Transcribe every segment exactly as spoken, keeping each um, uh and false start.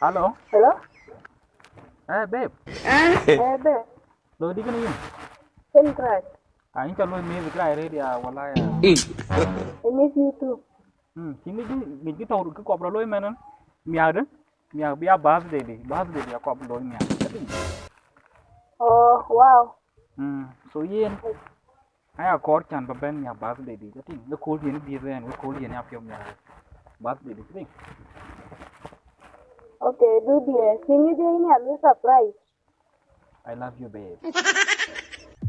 Hello. Hello? Eh, babe. Eh, babe. Lo di kene yin? Ken cry. Ah, in cha lo miss cry ready ya, wala ya. I miss you too. Hmm, kini di, ni di tau ke kop ro lo men. Miak de. Miak bia birthday di. Birthday di ya kop lo miak. Oh, wow. Hmm, so yen. Aya kɔɔr can ba bɛ̈n miak birthday di. Jadi, ne kol yen bi bɛ̈n, ne kol yen ya piɔ̈u miak birthday di. Jadi. Okay, du diɛɛr, cï ŋic ë yïn ya luel surprise. I love you, babe.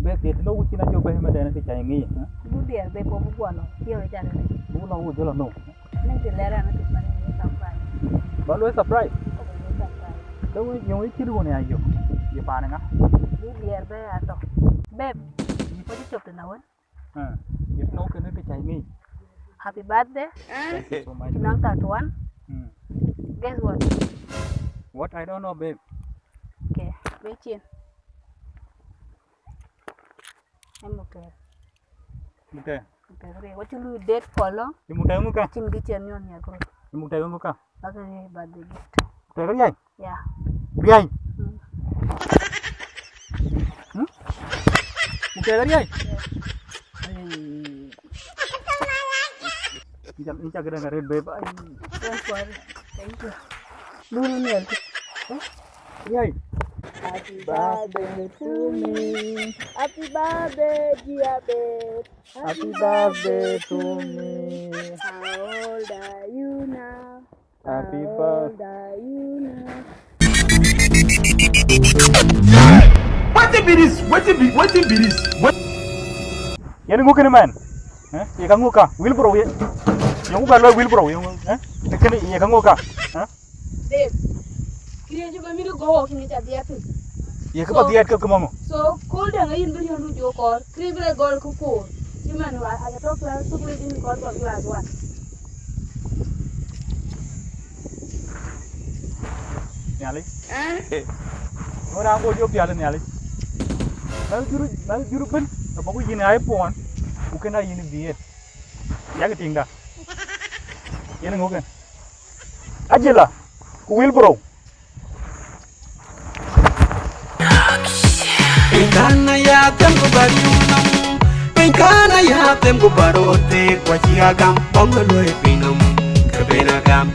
Babe, yet no wucin a jo babe ma dɛn ke cai ŋic, ha? Du diɛɛr, babe, wo bu guɔ lɔ, piɔ̈u ë jal ënë. Bu lɔ wo jɔl no. Ni ti lɛɛr an ke man ni surprise. Ba luel surprise. Ko ba luel surprise. Ke wi yong i cït wun ya yo. Ye pan ŋa? Du diɛɛr, babe, ato. Babe, ko ji cop tena wen. Ah, you know, can you tell me? Happy birthday. Thank you so much. Ci nɔŋ thirty-one. Hmm. Guess what? What? I don't know, babe. Okay, wait here. I'm okay. Okay. Okay, okay. What you do date for long? You mutay muka? Cin gi cien nyon ya kuro. You mutay muka? Bak ke riɛc birthday gift. Tɛ̈k riɛc? Yeah. Riɛc? Mm. Hmm? Ku tɛ̈k riɛc? Yeah. Ai. Inca, inca kede ka red babe. Ai. Don't worry. Thank you. Dulu ni alti. Riɛc? Happy birthday to me. Happy birthday, dear babe. Happy birthday to me. How old are you now? Happy birthday. How old are you now? Wetin be this? Wetin be, wetin be this? What? Yen ŋu kene man? Eh? Ye ka ŋu ka? Wheelbarrow ye. Ye ŋu ba lo wheelbarrow ye ŋu? Eh? Kene ye ka ŋu ka? Eh? Babe, kërieec ba mïth gɔ̈k wɔ kïn ca dhiɛɛth thïn. Ye kë ba dhiɛɛth ke këmɔŋö? So, kööl däŋ ayin bï yɔn du jɔ kɔɔr. Kërieec bï la gɔl kë koor. Cï man wa, a tɔ̈ class, thuk rec in kɔɔr kɔɔr class one. Nhialic. Ŋö raan go jɔ pial Nhialic. Mɛ̈th jur, mɛ̈th jur ëbën, abɔku yïn iPhone, ku kën a yïn dhiëëth. Yak tiŋda. Yen ŋö kën? Ajila, ku wheelbarrow. Piny kan aya them ku ba riu nom. Piny kan aya them ku ba rot thek, wa ci agam bɔŋ luɔi piny nom. Ke ben agam.